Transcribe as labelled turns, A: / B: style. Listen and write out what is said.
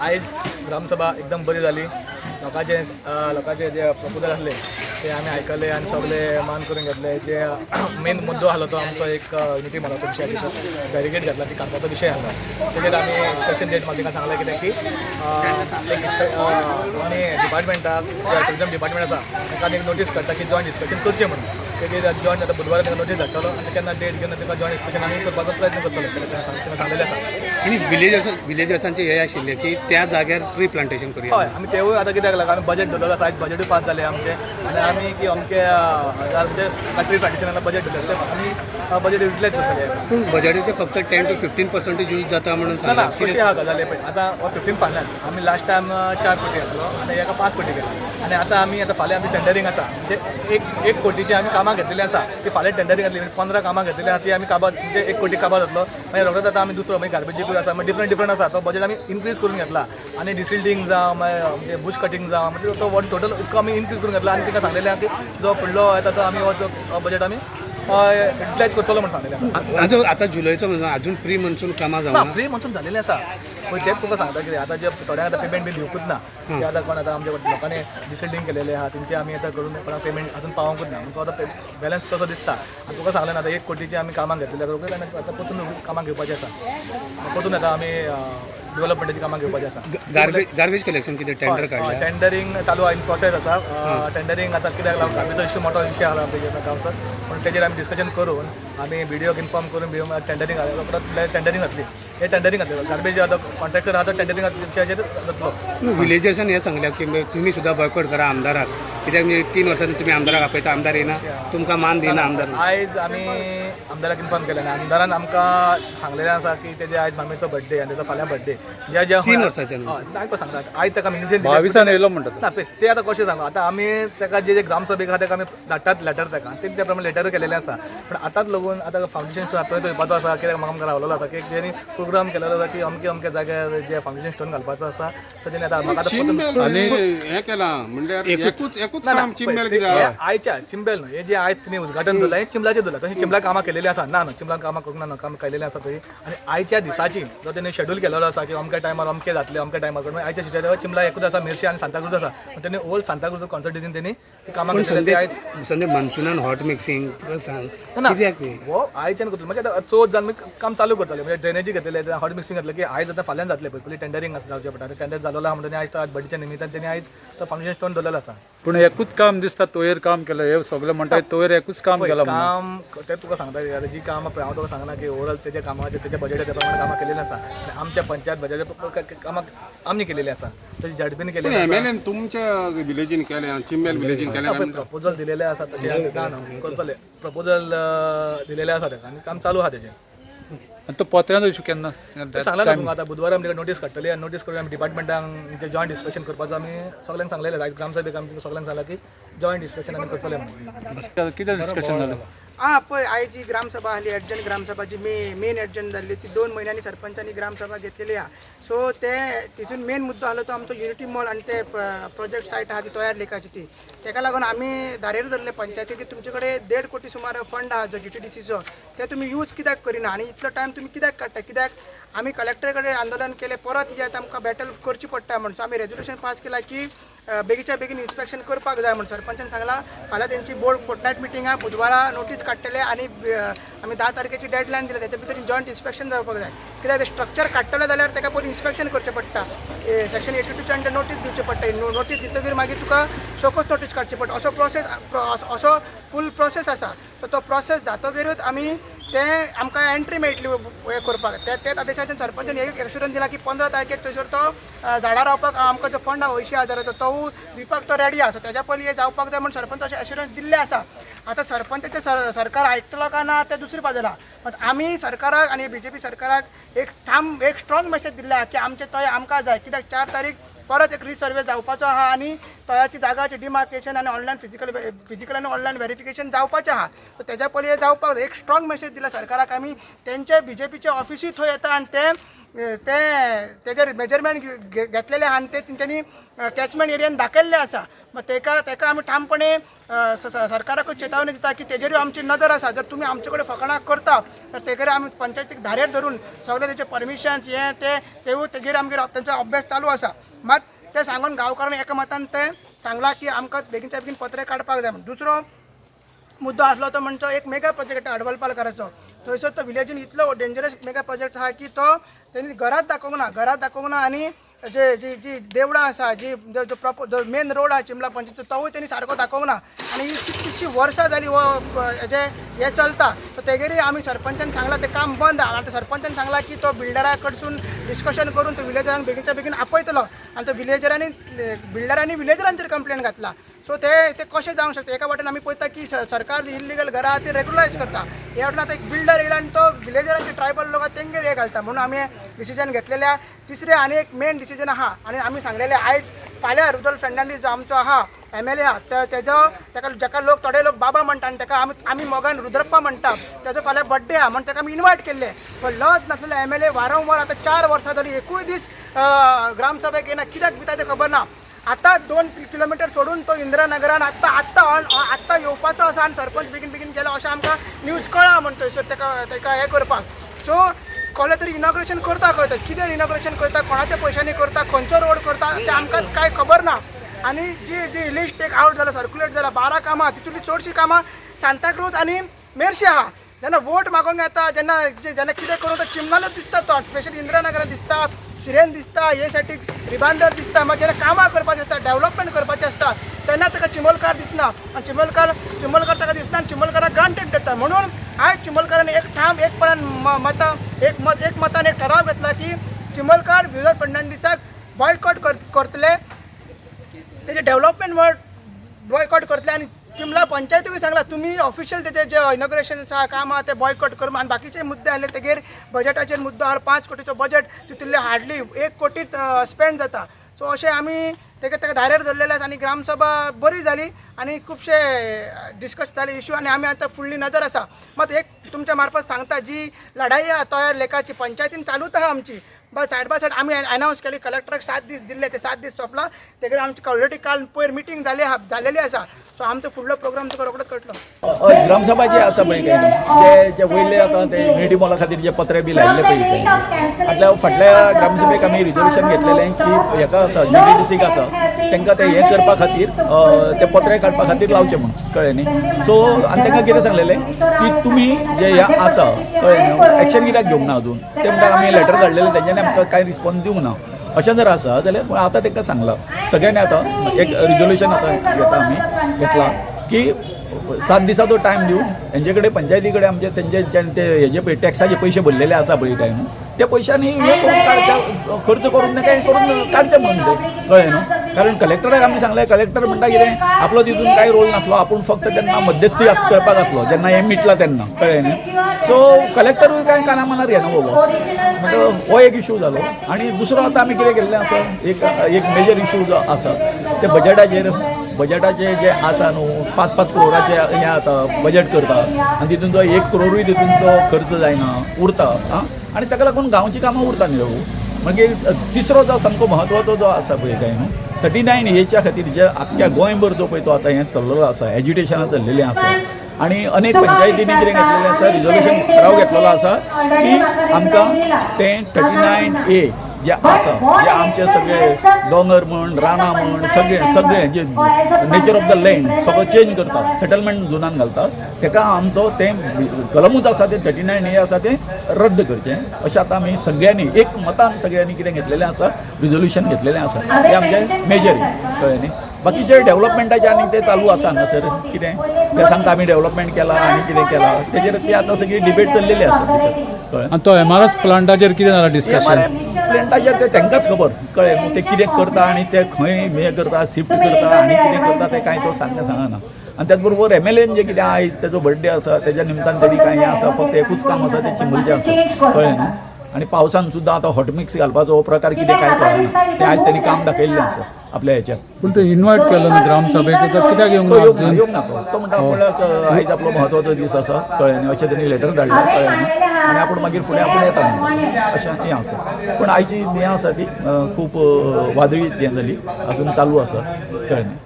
A: आयज ग्रामसभा एकदम बरी जाली. लोकांचे जे प्रपोजल आसले ते आमी आयकले आनी सगळे मान करून घेतले. जे मेन मुद्दो आसलो तो आमचो एक युनिटी मॉलाचो विशय आशिल्लो, बॅरिगेड घातला ती काडपाचो विशय आसलो. तेजेर आमी इन्स्पेक्शन डेट म्हाका सांगलें कितें की एक आमी डिपार्टमेंटाक, टुरिजम डिपार्टमेंट आसा ताका आमी एक नोटीस काडटा की जॉयंट इन्स्पेक्शन करचें म्हणून. तेजेर जॉयंट आतां बुधवारा ताका नोटीस धाडटलो आनी केन्ना डेट घेवन ताका जॉयंट इन्स्पेक्शन आमी करपाचो प्रयत्न करतलो, ताका सांगलेलें आसा.
B: आनी विलेजर्सांचे हे आशिल्ले की त्या जाग्यार ट्री प्लांटेशन करूया.
A: हय, आमी तेवूय आतां कित्याक लागून आमी बजेट दवरलेलो आसा. आयज बजेटूय पास जालें आमचें आनी आमी की अमके हजार म्हणजे ट्री प्लांटेशनाक बजेट दवरलें, तें आमी बजेट युटिलायज करतले.
B: पूण बजेटीचे फक्त 10 to 15% use जाता म्हणून
A: ना ना.
B: सांगलां.
A: कशी आहा गजाल पळय, आतां हो 15 फायनान्स आमी लास्ट टायम 4 कोटी आसलो आनी हेका 5 कोटी केला आनी आतां आमी आतां फाल्यां आमची टेंडरींग आसा. म्हणजे एक एक कोटीची आमी कामां घेतलेली आसा, ती फाल्यां टेंडरींग जातली. म्हणजे 15 कामां घेतलेली आसा, ती आमी काबार, म्हणजे 1 कोटी काबार जातलो. मागीर रोखडोच आतां आमी दुसरो मागीर गार्बेजीकूय आसा, मागीर डिफरंट डिफरंट आसा. तो बजेट आमी इन्क्रीज करून घेतला आनी डिसिल्टींग जावं, मागीर म्हणजे बुश कटींग जावं, म्हणजे तो वन टोटल इतको आमी इन्क्रीज करून घेतला आनी तांकां सांगलेलें आहा की जो फुडलो येता तो आमी हो जो बजेट आमी युटिलायज करतलो म्हूण सांगलेलें आसा.
B: आतां आतां जुलयचो म्हणून अजून प्री मनसून कामां
A: ना.
B: जावना.
A: प्री मनसून झालेले आसा. पळय, तेच तुका सांगता कितें, आतां जे थोड्यांक आतां पेमेंट बी दिवंकूच ना. ते आतां कोण आतां आमच्या लोकांनी डिसिल्टींग केलेले आहा, तेंचे आमी आतां करून कोणाक पेमेंट अजून पावोंकूच ना. म्हणून तो आतां बॅलन्स तसो दिसता. आनी तुका सांगलें ना, आतां 1 कोटीची आमी कामां घेतलेली आसा. आतां आतां परतून कामां घेवपाचीं आसा, परतून आतां आमी डेव्हलपमेंटाची कामां घेवपाचीं आसा.
B: गार्बेज कलेक्शन कितें टेंडर काडल्या?
A: टेंडरींग चालू इन प्रोसेस आसा. टेंडरींग आतां कित्याक लागून गार्बेजो इश्यू मोठो विशय आसा आमच्या गांवचो, पूण तेजेर आमी डिस्कशन करून आमी बीडीओक इन्फॉर्म करून बी टेंडरींग रोखडोच टेंडरींग जातली. हे टेंडरींग जातली, गार्बेज आतां कॉन्ट्रॅक्टर आतां टेंडरींग विशयाचेर जातलो.
B: विलेजर्सान हें सांगलें की तुमी सुद्दां बॉयकॉट करा आमदाराक, कित्याक म्हणजे 3 वर्सांनी तुमी आमदाराक आपयता, आमदार येना, तुमकां मान दिना आमदार.
A: आयज आमी आमदाराक इन्फॉर्म केलें आनी आमदारान आमकां सांगलेलें आसा की तेजे आयज मामीचो बड्डे आनी तेजो फाल्यां बड्डे ज्या ज्या
B: 3 वर्सांच्या.
A: हय, आयको सांगता, आयज ताका इन्विटेशन.
C: 22 येयलो म्हणटा तो.
A: ना, ते आतां कशें सांगू, आतां आमी ताका जे जे ग्रामसभेक आहा ताका आमी धाडटात लेटर ताका, ते त्या प्रमाणे लेटर केलेलें आसा. पण आतांच लगून आतां फावंडेशन स्टोन आतां थंय वचपाचो आसा, कित्याक म्हाका आमकां रावलेलो आसा की तेणी प्रोग्राम केलेलो आसा की अमके अमके जाग्यार जे फावंडेशन स्टोन घालपाचो आसा, तर तेणी आतां म्हाका आतां
D: चिंबेल
C: आनी-
D: हे केलां म्हणल्यार एकूच एकूच
A: ना, ना,
D: काम चिंबेल
A: पळय, ते-
D: कित्याक?
A: हे आयच्या चिंबेल न्हय, हे जे आयज तिणे उद्घाटन दवरलां हें चिंबलाचें दवरलां. तशें चिंबला कामां केलेलीं आसा. ना न्हय, चिंबलान कामां करूंक ना न्हय, कामां केलेलीं आसा थंय. आनी आयच्या दिसाची जो तेणी शेड्यूल केलेलो आसा की अमक्या टायमार अमकें जातलें, अमक्या टायमार करून, आयच्या शेड्युलार चिंबला एकूच आसा, मिरशी आनी सांताक्रूज आसा. पण तेणी ओल्ड सांताक्रूज कॉन्सन्ट्रेशन तेणी ती कामां
B: पूण
A: केलेली आयज.
B: संदेश, संदेश, मनसुनान हॉट मिक्सिंग तुका सांग.
A: ना.
B: कित्याक ते?
A: हो आयच्यान करतलो, म्हणजे आतां चवथ जावन आमी काम चालू करतले, म्हणजे ड्रेनेजी घेतलेले, हॉट मिक्सिंग घातलें की आयज आतां फाल्यां जातलें. पळय, पयलीं टेंडरींग आसा जावचें पडटा. टेंडर जालोलो आहा म्हणटकीर आयज तो बड्डेच्या निमित्तान तेणी आयज तो फावंडेशन स्टोन दवरलेलो आसा.
C: पूण एकूच काम दिसता, तोयर काम केलं हे सगळे म्हणटा, तोयर एकूच काम
A: पळय,
C: केलां म्हणून.
A: काम तें तुका सांगता, आतां जी कामां पळय, हांव तुका सांगना की ओवरऑल तेच्या कामाचेर तेच्या बजेटाच्या प्रमाणे कामां केलेलीं आसा आनी आमच्या पंचायत बजेटा कामां आमी केलेलीं आसा, तशें झडपीन
D: पूण
A: केलेलीं.
D: एमएलएन तुमच्या विलेजीन केलें, चिंबेल विलेजीन केलें काय म्हणटा?
A: प्रपोजल दिलेलें आसा तशें ना ना, करतले. प्रपोजल दिलेलें आसा ताका आनी काम चालू आहा तेजें.
C: आनी तो पत्र्याचो इशू केन्ना?
A: सांगला ना तुमकां, आतां बुधवारा आमकां नोटीस काडटली आनी नोटीस करून आमी डिपार्टमेंटांक जॉयंट इन्स्पेक्शन करपाचो आमी सगल्यांक सांगलेलें. आयज ग्रामसभेक आमी सगल्यांक सांगलां की जॉयंट इन्स्पेक्शन आमी करतले म्हणून.
C: कितें डिस्कशन जालें?
E: आ पळय, आयज जी ग्रामसभा आसली, अर्जंट ग्रामसभा जी मे मेन अर्जंट जाल्ली, ती 2 म्हयन्यांनी सरपंचांनी ग्रामसभा घेतलेली आहा. सो ते तितून मेन मुद्दो आसलो तो आमचो युनिटी मॉल आनी ते प्रोजेक्ट सायट आहा ती तयार लेखाची ती. तेका लागून आमी धारेर धरले पंचायती की तुमचे कडेन 1.5 कोटी सुमार फंड आहा जो जीटीडीसीचो, ते तुमी यूज कित्याक करिना आनी इतलो टायम तुमी कित्याक काडटा? कित्याक आमी कलेक्टर कडेन आंदोलन केलें, परत जे आतां आमकां बॅटल करची पडटा म्हण. सो आमी रेजोल्युशन पास केला की बेगीच्या बेगीन इन्स्पेक्शन करपाक जाय म्हण. सरपंचान सांगला, फाल्यां तेंची बोर्ड फोर्टनायट मिटींग आहा, बुधवारा नोटीस काडटले आनी आमी 10 तारखेची डेडलायन दिल्या, तेच्या भितर जॉयंट इन्स्पेक्शन जावपाक जाय. कित्याक ते स्ट्रक्चर काडटले जाल्यार ताका पयलीं इन्स्पेक्शन करचें पडटा, सेक्शन 82च्या अंडर नोटीस दिवचें पडटा. नोटीस दितकीर मागीर तुका शोकोज नोटीस काडची पडटा. असो प्रोसेस, असो फूल प्रोसेस आसा. सो तो प्रोसेस जातकीरूच आमी ते आमकां एंट्री मेळटली हें करपाक. ते तेच आदेशाचेर सरपंचान एक एश्युरन्स दिला की 15 तारखेक थंयसर तो झाडां रोवपाक आमकां जो फंड आहा 80 हजाराचो, तो दिवपाक तो रेडी आसा. तेज्या पयलीं हें जावपाक जाय म्हण सरपंच अशें एश्युरन्स दिल्लें आसा. आतां सरपंचाचें सरकार आयकतलो काय ना तें दुसरी बाजूला, पण आमी सरकाराक आनी बीजेपी सरकाराक एक ठाम, एक स्ट्रॉंग मेसेज दिल्ले आहा की आमचें तोय आमकां जाय. कित्याक 4 तारीख परत एक रिसर्वे जावपाचो आहा आनी तोयाची जागाची डिमार्केशन आनी ऑनलायन फिजिकल फिजिकल आनी ऑनलायन व्हेरिफिकेशन जावपाचें आहा. सो तेज्या पयलीं हें जावपाक जाय. एक स्ट्रॉंग मेसेज दिला सरकाराक आमी. तेंचे बीजेपीचे ऑफिसूय थंय येता आनी ते ते तेजेर मेजरमेंट घेतलेले आहा आनी ते तेंच्यांनी कॅचमेंट एरियान दाखयल्ले आसा. मात तेका आमी ठामपणे सरकाराकूय चेतावणी दिता की तेजेरूय आमची नदर आसा. जर तुमी आमचे कडेन फकाणां करता तर तेगेर आमी पंचायतीक धारेर धरून सगळे तेचे परमिशन्स हे ते तेवूय तेजेर आमगेर तेंचो अभ्यास चालू आसा. मात ते सांगून गांवकारांनी एकमतान ते सांगलां की आमकां बेगीनच्या बेगीन पत्रे काडपाक जाय म्हूण. दुसरो मुद्दो आसलो तो म्हणजे एक मेगा प्रोजेक्ट अडवलपालकाराचो. थंयसर तो विलेजीन इतलो डेंजरस मेगा प्रोजेक्ट आहा की तो तेणी घरांत दाखोवंक ना, घरांत दाखोवंक ना. आनी जे जी जी देवळां आसा, जी जो प्रॉपर जो मेन रोड आहा चिंबला पंचायतीचो तोवूय तेणी सारको दाखोवंक ना. आनी ही कितलीशीं वर्सां जालीं हो हेजें हें चलता. सो तेगेरूय आमी सरपंचान सांगलां तें काम बंद आहा. आतां सरपंचान सांगलां की तो बिल्डरा कडसून डिस्कशन करून तो विलेजरांक बेगीनच्या बेगीन आपयतलो. आनी तो विलेजरांनी बिल्डरांनी विलेजरांचेर कंप्लेन घातला. सो ते ते कशें जावंक शकता? एका वाटेन आमी पळयता की सरकार इल्लिगल घरां आहा ती रेगुलरायज करता, हे वाटेन आतां एक बिल्डर येयला आनी तो विलेजरांचे ट्रायबल लोक आहा तेंगेर हे घालता. म्हणून आमी डिसिजन घेतलेलें आहा. तिसरें आनी एक मेन डिसिजन आहा आनी आमी सांगलेलें आयज फाल्यां रुदोल्फ फेर्नांडीस जो आमचो आहा एमएलए आहा तेजो तेका जेका लोक थोडे लोक बाबा म्हणटा आनी तेका आमी आमी मोगान रुद्रप्पा म्हणटा, तेजो फाल्यां बड्डे आहा म्हण तेका आमी इनवायट केल्ले. पण लज नासलेले एमएलए वारंवार आतां 4 वर्सां जालीं एकूय दीस ग्रामसभेक येना, कित्याक भिता तें खबर ना. आतां 2 किलोमिटर सोडून तो इंदिरा नगरान आत्तां आत्तां आत्तां येवपाचो आसा आनी सरपंच बेगीन बेगीन गेलो अशें आमकां न्यूज कळ्ळा म्हण थंयसर तेका तेका हें करपाक. सो कोणें तरी इनॉग्रेशन करता खंय तो, कितें इनॉग्रेशन करता, कोणाच्या पयशांनी करता, खंयचो रोड करता तें आमकां कांय खबर ना. आनी जी जी लिस्ट एक आवट जाला, सर्कुलेट जाला 12 कामां, तितूंतलीं चडशीं कामां सांताक्रूज आनी मेर्शे आहा. जेन्ना वोट मागोंक येता जेन्ना जेन्ना कितें करूं तो चिमणानूच दिसता, तो स्पेशली इंदिरा नगरान दिसता, शिरेन दिसता, हे सायडीक रिबांदर दिसता. मागीर जेन्ना कामां करपाचीं आसता, डेवलपमेंट करपाचें आसता तेन्ना ताका चिमोलकार दिसना आनी चिमोलकार चिमोलकार ताका दिसना आनी चिमोलकाराक ग्रांटेड धरता. म्हणून आयज चिमोलकारान एक ठाम एकपणान मतां एक मत एक मतान एक ठराव घेतला की चिमोलकार विजय फर्नांडीसाक बॉयकॉट करतले, तेजे डेवलपमेंट म्हण बॉयकॉट करतले. आनी चिमला पंचायतीकूय सांगला तुमी ऑफिशियल तेजे जे इनॉग्रेशन आसा काम आहा ते बॉयकॉट करून. आनी बाकीचे मुद्दे आसले तेगेर बजेटाचेर मुद्दो आहा, 5 कोटीचो बजेट तितूंतले हार्डली 1 कोटीत स्पेंड जाता. सो अशें आमी तेका तेका धारेर धरलेले आसा. आनी ग्रामसभा बरी जाली आनी खुबशे डिस्कस जाले इशू आनी आमी आतां फुडली नदर आसा. मात एक तुमच्या मार्फत सांगता, जी लढाई आहा तयार लेखाची पंचायतीन चालूच आहा आमची, बट सायड बाय सायड आमी अनावन्स केली कलेक्टराक 7 दीस दिल्ले, ते 7 दीस सोंपला. तेगेर आमची ऑलरेडी काल पयर मिटींग जाली आहा, जालेली आसा. सो आमचो फुडलो प्रोग्राम तुका रोखडोच कळटलो.
F: हय, ग्रामसभा जी आसा पळय काय न्हू, ते जे वयले आतां ते युनिटी मॉला खातीर जे पत्रे बी लायिल्ले पळय ते, आटल्या फाटल्या ग्रामसभेक आमी रिजोल्युशन घेतलेलें की हेका आसा जीडीडीसीक आसा तांकां ते हें करपा खातीर ते पत्रे काडपा खातीर लावचे म्हूण, कळ्ळें न्ही. सो आनी तांकां कितें सांगलेलें की तुमी जे हें आसा कळ्ळें न्हू एक्शन कित्याक घेवंक ना अजून, ते म्हणटा आमी लेटर धाडलेलें तेंच्यांनी आमकां कांय रिस्पोन्स दिवंक ना. अशें जर आसा जाल्यार आतां तांकां सांगलां सगळ्यांनी, आतां एक रिजोल्युशन आतां घेता आमी घेतलां की 7 दिसाचो टायम दिवन हेंचे कडेन पंचायती कडेन आमचे तेंचे ते हेजे पळय टॅक्साचे पयशे भरलेले आसा पळय काय न्हू, त्या पयशांनी हे करून काडच्या, खर्च करून काय करून काडचे म्हणून ते, कळ्ळें न्हू. कारण कलेक्टराक आमी सांगलें, कलेक्टर म्हणटा कितें आपलो तितून कांय रोल नासलो, आपूण फक्त तेन्ना मध्यस्थी करपाक आसलो जेन्ना हें मिटलां तेन्ना, कळ्ळें न्ही. सो कलेक्टरूय कांय काना मनार घेना बाबा, म्हणटा हो एक इशू जालो. आनी दुसरो आतां आमी कितें केल्लें आसा, एक एक मेजर इशू जो आसा ते बजेटाचेर, बजेटाचे जे आसा न्हू 5-5 क्रोराचे हें आतां बजेट करता आनी तितून तो 1 क्रोरूय तितून तो खर्च जायना उरता आं, आनी ताका लागून गांवची कामां उरता न्ही बाबू. मागीर तिसरो जो सामको म्हत्वाचो जो आसा पळय काय न्हू 39 हेच्या खातीर जे आख्ख्या गोंयभर जो पळय तो आतां हें चल्लेलो आसा, एजिटेशनां चल्लेलीं आसा आनी अनेक पंचायतींनी कितें घेतलेलें आसा, रिजोल्युशन ठराव घेतलेलो आसा की आमकां तें 39A जे आसा जे आमचे सगळे दोंगर म्हण रानां म्हण सगळे सगळे जे नेचर ऑफ the land सगळो चेंज करता, सेटलमेंट झोनान घालता, तेका आमचो तें कलमूच आसा तें 39A आसा तें रद्द करचें. अशें आतां आमी सगळ्यांनी एक मतान सगळ्यांनी कितें घेतलेलें आसा, रिजोल्युशन घेतलेलें आसा, तें आमचें मेजर, कळ्ळें न्ही. बाकीचे डेवलपमेंटाचे आनी ते चालू आसा हांगासर कितें ते सांगता आमी डेवलपमेंट केलां आनी कितें केलां, तेजेर ती आतां सगळी डिबेट चल्लेली आसा, कळ्ळें.
C: आनी तो एमआरएस प्लांटाचेर कितें जालां डिस्कशन?
F: प्लॅन्टाचेर ते तांकांच खबर, कळ्ळें न्हू, ते कितें करता आनी ते खंय हें करता, शिफ्ट करता आनी कितें करता तें कांय तो सारकें सांगना. आनी त्याच बरोबर एमएलएन जें कितें आयज तेजो बड्डे आसा तेज्या निमतान तेणी कांय हें आसा, फक्त एकूच काम आसा तें चिंबलचें आसा, कळ्ळें न्हू. आनी पावसान सुद्दां आतां हॉटमिक्स घालपाचो हो प्रकार कितें कांय कळना, तें आयज तेणी काम दाखयल्लें आसा. आपल्या हेच्यात.
C: पूण ते इन्वायट केलो न्हू ग्रामसभेक तर कित्याक येवंक
F: तो
C: ना
F: येवंक ना,
C: अजून?
F: येवंक ना तो. तो म्हणटा आपल्याक आयज आपलो म्हत्वाचो दीस आसा, कळ्ळें न्ही, अशें तेणी लेटर धाडलें, कळ्ळें न्ही, आनी आपूण मागीर फुडें आपूण येता म्हणून अशें हें आसा. पूण आयची हें आसा ती खूब वादळी हें जाली, अजून चालू आसा, कळ्ळें न्ही.